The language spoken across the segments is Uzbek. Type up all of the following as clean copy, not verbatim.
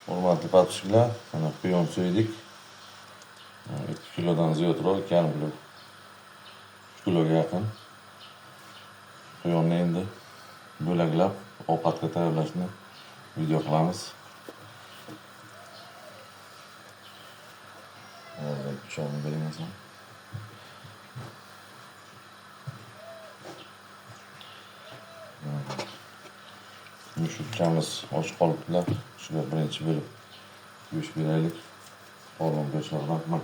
Hurmatli подписчиклар, mana quyon so'ydik. 2 kilodan ziyodroq, 2,5 kilo, 3 kiloga yaqin. Quyonni endi bo'laklab ovqatga tayyorlashni video qilamiz. Hozir pichoqni bermasam. Mushukchamiz och qolibdilar. Shunga birinchi bo'lib go'sht beraylik. Qorin go'shtlardan mana.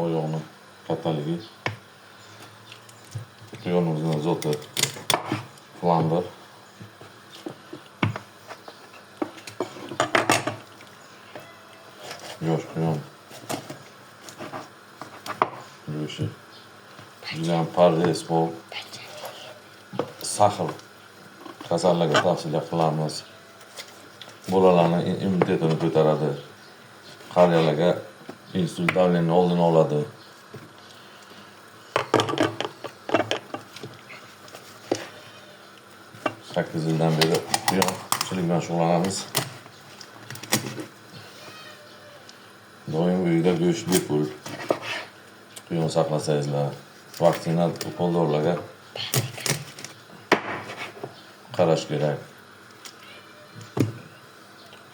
Oyog'ini kattaligi. Quyonimizning zoti Flander. Yosh quyon go'shti judayam parhez bor. Saxar kasallarga tavsiya qilamiz. Bolalarning immunitetini ko'taradi. Qariyalarga insult davleniyaning oldini oladi. 8 yildan beri quyonchilik bilan shug'ullanamiz. Doim uyda go'sht bepul. Quyon saqlasangizlar, vaksina ukol dorilarga qarash kerak.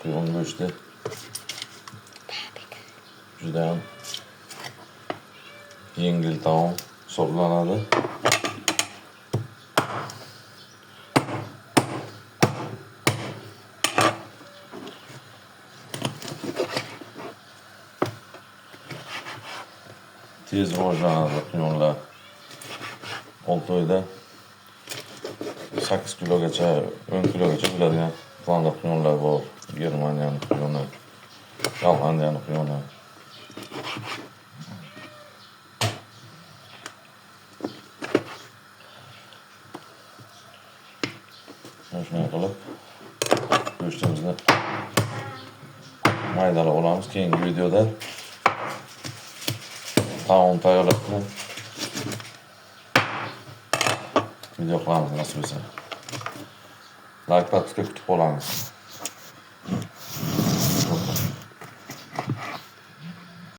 Quyon go'shti juda ham yengil taom hisoblanadi. Tez rivojlanadi quyonlar. 6 oyda 8 kilogacha, 10 kilogacha bo'ladigan Flander quyonlar bor. Germaniyaning quyoni, Gollandiyaning quyoni. Shunday qilib go'shtimizni maydalab olamiz. Keyingi videoda taom tayyorlashni video qilamiz nasib bo'lsa. Like, подписка kutib qolamiz.